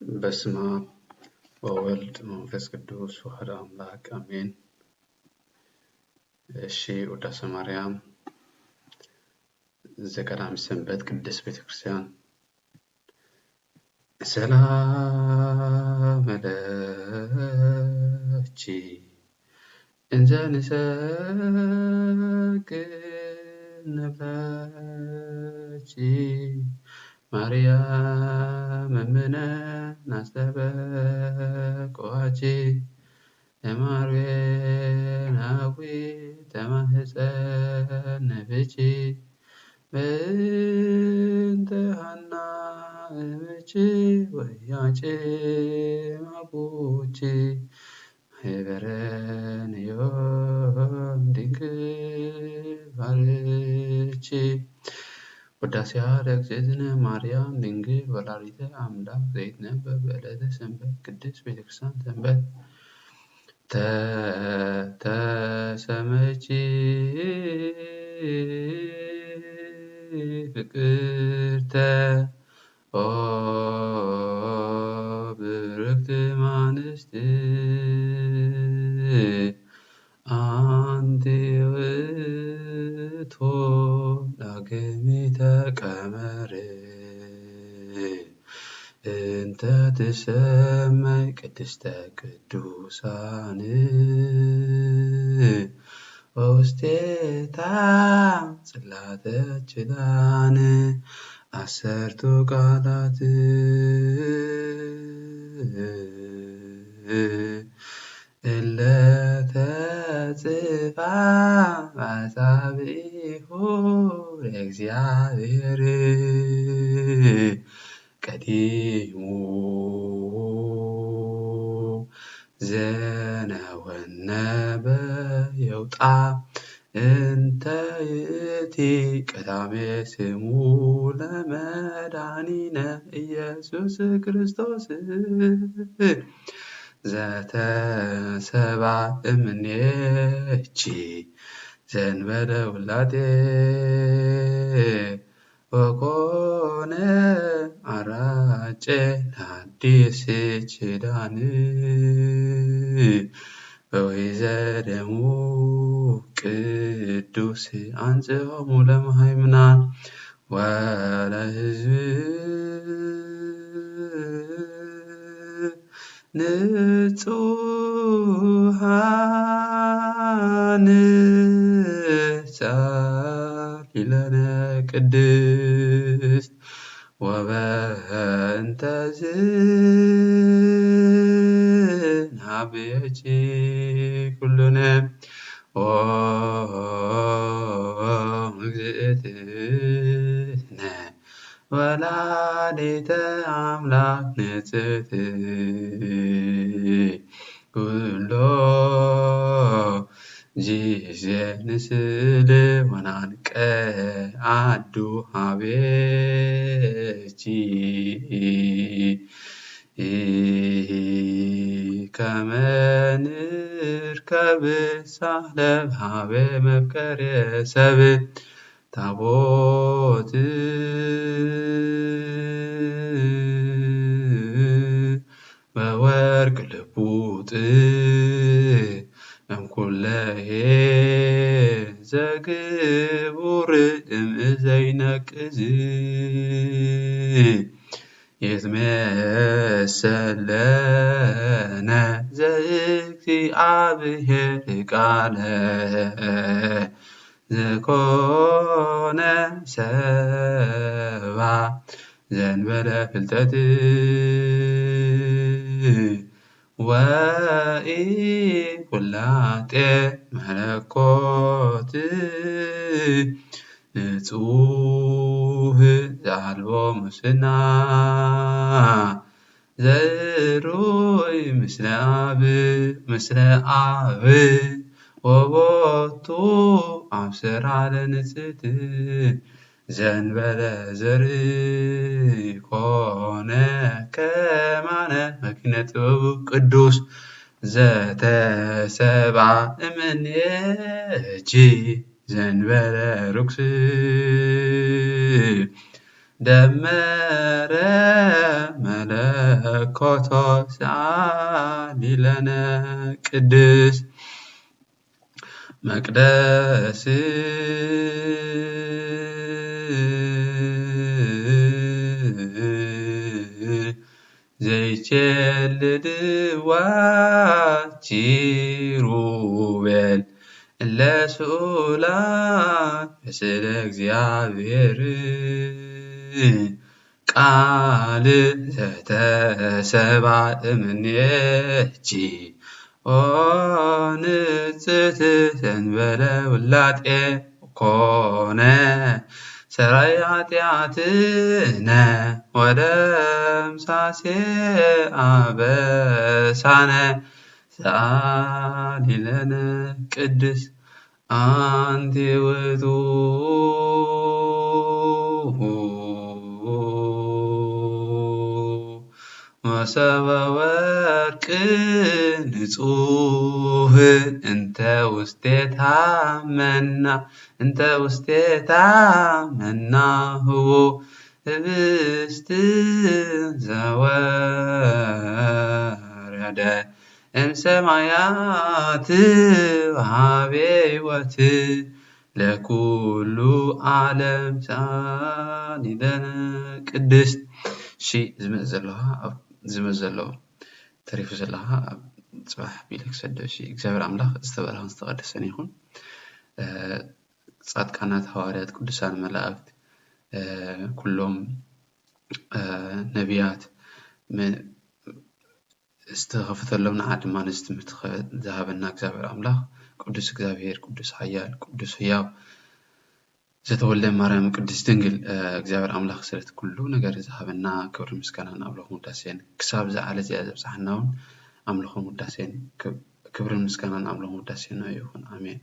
በስመ አብ ወወልድ ወመንፈስ ቅዱስ ወሐደ አምላክ አሜን። እሺ፣ ውዳሴ ማርያም ዘቀዳሚ ሰንበት ቅድስት ቤተክርስቲያን። ሰላም ለኪ እንዘ ንሰግድ ንብለኪ ማርያም እምነ ናስተበቅዋኪ እማርዌ ናዊ ተማህፀን ብኪ በእንተ ሃና እምኪ ወያቄ ማቡኪ ማህበረን እዮም ድንግል ባርኪ። ውዳሴሃ ለእግዝእትነ ማርያም ድንግል ወላዲተ አምላክ ዘይትነበብ በዕለተ ሰንበት ቅድስት ቤተክርስቲያን ሰንበት። ተተሰመኪ ፍቅርተ ኦ ብርክት ማንስት አንቲ ውእቶ ዳግሚተ ቀመር እንተ ትሰመይ ቅድስተ ቅዱሳን ወውስቴታ ጽላተ ኪዳን አሰርቱ ቃላት እለ ተጽፋ በአጻብዒሁ ለእግዚአብሔር ቀዲሙ ዘነወነ በየውጣ እንተ ይእቲ ቀዳሜ ስሙ ለመድኃኒነ ኢየሱስ ክርስቶስ ዘተሰባ እምኔኪ ዘንበለ ውላጤ ወኮነ አራጨ ለአዲስ ኪዳን በወይዘ ደሙ ቅዱስ አንጽሖሙ ለመሃይምናን ወለህዝብ ንጹሃን ሳሊለነ ቅድስት ወበእንተዝ ንሃብየኪ ኩሉነ ኦ እግዝእትነ ወላዲተ አምላክ ንጽሕት ኩሎ ጊዜ ንስእል ወናንቀ አዱ ሀቤኪ ከመ ንርከብ ሳህለ ሀበ መፍቀሬ ሰብ ታቦት በወርቅ ልቡጥ እምኩለሄ ዘግቡር እምእዘይነቅዝ ይትሜሰለነ ዘእግዚአብሔር ቃለ ዘኮነ ሰባ ዘንበለ ፍልጠት ወኢ ኩላጤ መለኮት ንጹህ ዘአልቦ ሙስና ዘሩይ ምስለ አብ ምስለ አብ ወቦቱ አብሰራ ለንጽት ዘንበለ ዘር ኮነ ከማነ መኪነ ጥበቡ ቅዱስ ዘተሰባ እምኔኪ ዘንበለ ርኩስ ደመረ መለኮቶ ሰኣሊ ለነ ቅድስት መቅደስ ዘይቸልልዋ ኪሩቤል እለ ስኡላት ምስለ እግዚኣብሔር ቃል ዘተሰባ እምኔኪ ኦ ንጽሕቲ ዘንበለ ውላጤ ኮነ ሰራይ ኃጢአትነ ወደምሳሴ አበሳነ ሰአሊ ለነ ቅድስት አንቲ ውእቱ መሶበ ወርቅ ንጹህ እንተ ውስቴታ መና እንተ ውስቴታ መና ህቡ ህብስት ዘወረደ እምሰማያት ወሃቤ ሕይወት ለኩሉ ዓለም ሰአሊ ለነ ቅድስት። እሺ፣ ዝመጽእ ዘሎ ኣብ ዝመጽእ ዘሎ ተሪፉ ዘለኻ ኣብ ጽባሕ ቢለ ክሰዶ። እሺ፣ እግዚኣብሔር ኣምላኽ ዝተባረኸን ዝተቐደሰን ይኹን። እ፣ ጻድቃናት፣ ሃዋርያት፣ ቅዱሳን መላእክት፣ እ፣ ኩሎም፣ እ፣ ነቢያት፣ ም-፣ ዝተኸፈተሎም ንዓ ድማ ነዚ ትምህርቲ ኸ-፣ ዝሃበና እግዚኣብሔር ኣምላኽ፣ ቅዱስ እግዚኣብሔር፣ ቅዱስ ሓያል፣ ቅዱስ ህያው፣ ዘተወልደ ማርያም ቅድስት ድንግል፣ እ፣ እግዚኣብሔር ኣምላኽ ስለቲ ኩሉ ነገር ዝሃበና ክብሪ ምስጋናን ኣምልኾን ውዳሴን ክሳብ እዛ ዕለት እዚኣ ዘብጽሓና እውን ኣምልኾን ውዳሴን ክብ-፣ ክብርን ምስጋናን ኣምልኾን ውዳሴን ንዕኡ ይኹን። ኣሜን።